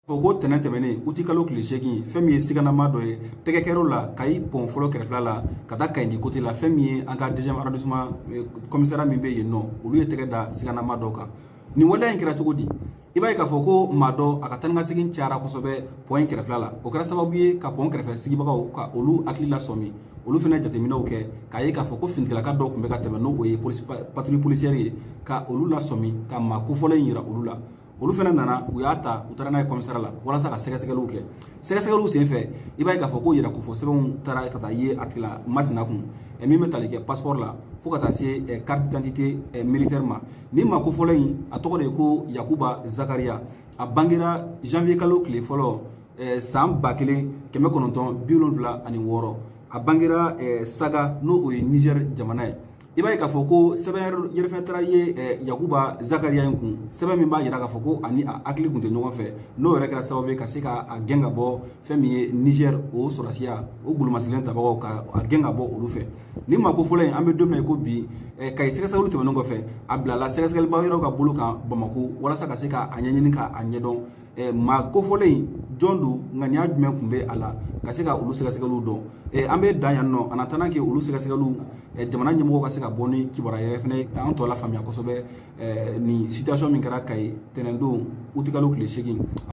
O ko tɛnɛn tɛmɛnen, uti kalo tile 8, fɛn min ye siganama dɔ ye, tɛgɛ kɛr'o la Kayi pont fɔlɔ kɛrɛfɛla la ka taa Kayi côté la. Fɛn min ye an ka deuxième arrondissement commissariat min bɛ yen nɔ, olu ye tɛgɛ da siganama dɔ kan. Nin waleya in kɛra cogo di? I b'a ye k'a fɔ ko maa dɔ, a ka taa ni ka segin cayara kosɛbɛ pont in kɛrɛfɛla la. O kɛra sababu ye ka pont kɛrɛfɛ sigibagaw ka olu hakili lasɔmi. Olu fana jateminɛw kɛ k'a ye k'a fɔ ko finitigilaka dɔw tun bɛ ka tɛmɛ, n'o o ye patrouille policière ye, ka olu lasɔmi, ka maa kofɔlen yira olu la. Olu fana nana, u y'a ta, u taara n'a ye commissariat la walasa ka sɛgɛsɛgɛliw kɛ. Sɛgɛsɛgɛliw senfɛ, i b'a ye k'a fɔ ko yɛrɛ kofɔ sɛbɛnw taara ka taa ye a tigila masina kun, min bɛ tali kɛ passeport la fo ka taa se carte d'identité militaire ma. Nin maa kofɔlen in, a tɔgɔ de ye ko Yakuba Zakariya. A bangera janvier kalo tile fɔlɔ, san 1976. A bangera Saga, n'o o ye Niger jamana ye. I b'a ye k'a fɔ ko sɛbɛn yɛrɛ fɛnɛ taara ye Yakuba Zakariya in kun, sɛbɛn min b'a jira k'a fɔ ko ani a hakili kun tɛ ɲɔgɔn fɛ, n'o yɛrɛ kɛra sababu ye ka se ka a gɛn ka bɔ fɛn min ye Niger o sɔrɔsiya o golomasirilen tabagaw, ka a gɛn ka bɔ olu fɛ. Nin maa ko fɔlɔ in, an bɛ don min na i ko bi, Kayi sɛgɛsɛgɛliw tɛmɛnen kɔfɛ, a bilala sɛgɛsɛgɛliba wɛrɛw ka bolo kan Bamako walasa ka se k'a ɲɛɲini k'a ɲɛdɔn, maa kofɔlen in jɔn don, ŋaniya jumɛn tun bɛ a la, ka se ka olu sɛgɛsɛgɛliw dɔn. An bɛ dan yan nɔ en attendant que olu sɛgɛsɛgɛliw, jamana ɲɛmɔgɔw ka se ka bɔ ni kibaruya yɛrɛ fɛnɛ an tɔ la faamuya kosɛbɛ nin situation min kɛra Kayi tɛnɛndon, utikalo tile 8.